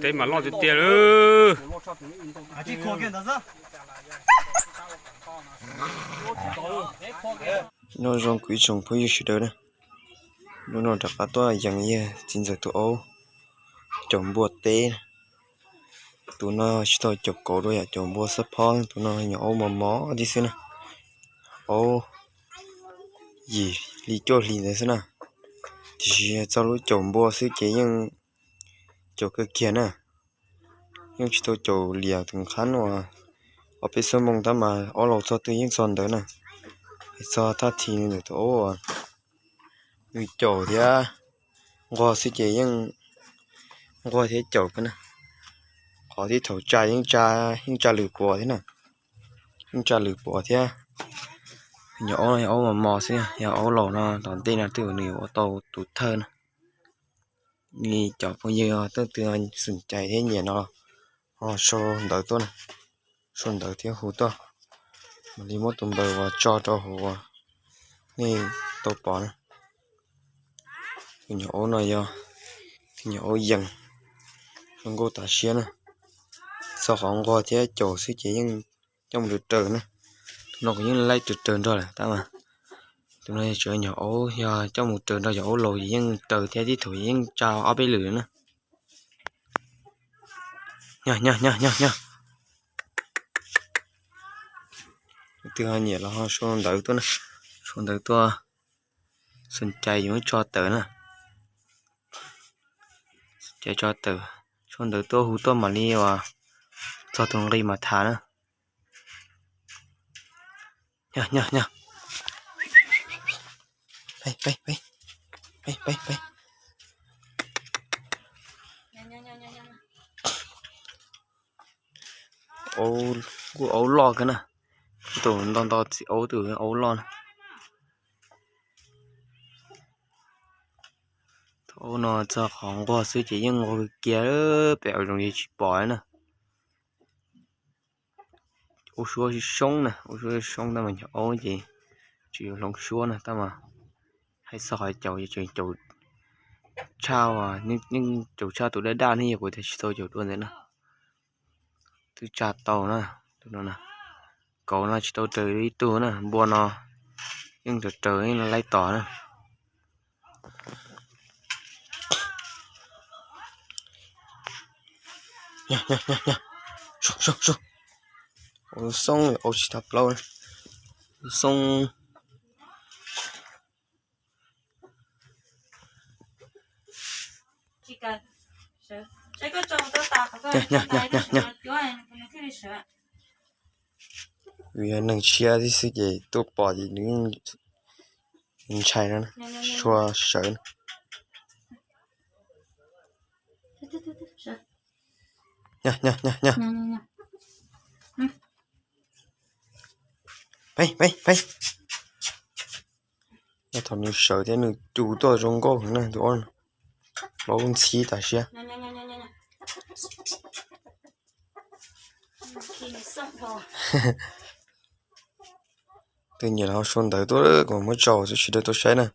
Teb mas loj tiag tiag lawm. Nyob zoo kuv ib tsoom phooj ywg sawv daws na. Hnub no rov qab tuaj yees yawg txiv ntxawm tus aub caum npua teb. Tus no tsis tau caum kauv dua yom, caum npua xab phob. Tus no nyuam aub mos mos tib xwb na, aub yim hli cuaj hlis ntawd xwb na. Tiam sis txog lub caum npua xwb ces yeej caum kawg kiag na. Yeej tsis tau caum liam tus qhab no ob peb xuab moos tab mas aub laus txog twg yeej txog ntawd na. Hais txog thaj thi ntawm tus aub uas nws caum thiab nquag xwb ces yeej nquag thiab caum kawg na. Qhov tib thaum tsa yeej tsa, yeej tsa lwm puav thiab na. Yeej tsa lwm puav thiab. Nyuam aub, aub mos mos xwb, yog aub laus no tom ntej no twb nws yuav ua tau tus thawj na. Li cov phooj ywg twg xom cai thiab nyiam no ho sau ntawv tuaj na, sau ntawv thiab hu tuaj, mam li muab tus npawb uas tso rau hauv uas nej tau pom na. Tus nyuam aub no yog tus nyuam aub yees, zoo nkauj tas siab na. Txog qhov nquag thiab caum xwb ces yeej coj mus raws raws na. Tus no kuv yeej laij raws raws nrog lawm tab mas tus no tseem nyuam aub, yog coj mus raws nrog cov aub laus ces yeej raws thiab, tib thaum yeej tsa ob peb lwm na. Nyob, nyob, nyob, nyob. Twg ho nyiam los ho sau ntawv tuaj na, sau ntawv tuaj, xom cai yuav tso tawm na. Xom cai tso tawm, sau ntawv tuaj hu tuaj mam li uas txog tus nqi mas tham na. Nyob, nyob, nyob. Peb, peb, peb. Peb, peb, peb. Aub, kuj aub loj kawg na. Tus nto nto txiv aub, tus aub loj na. Tus aub no txog qhov nquag xwb ces yeej nquag kiag, pem ua zoo li tsis pom na. Aub suab soob na, aub suab soob tab mas nyuam aub ces tsis yuav hloov suab na tab mas hais txog qhov caum ces tseem caum tshaj, yeej caum tshaj tus daj daj ne, yog kuv tias tsis tau caum dua ntawd na. Twb tsa tau na, tus no na. Kauv no tsis tau raws ib tug na, npua no yeej raws raws yeej laij tos na. Nyob, nyob, nyob, nyob. Sub, sub, sub. Aub xoob, aub tsis tau plaub. Xoob. Nyob, nyob, nyob, nyob. Vim yog neeg tshiab tib xwb ces tuaj pom ces nws ntshai no, sua sawv. Nyob, nyob, nyob, nyob. Peb, peb, peb. Nyob thaum nws sawv thiab nws cug tuaj zoo nkauj heev na, tus aub no plaub ntxhib tas siab. Twg nyiam los sau ntawv tuaj, kuv muab tso txhua sawv daws tau saib na.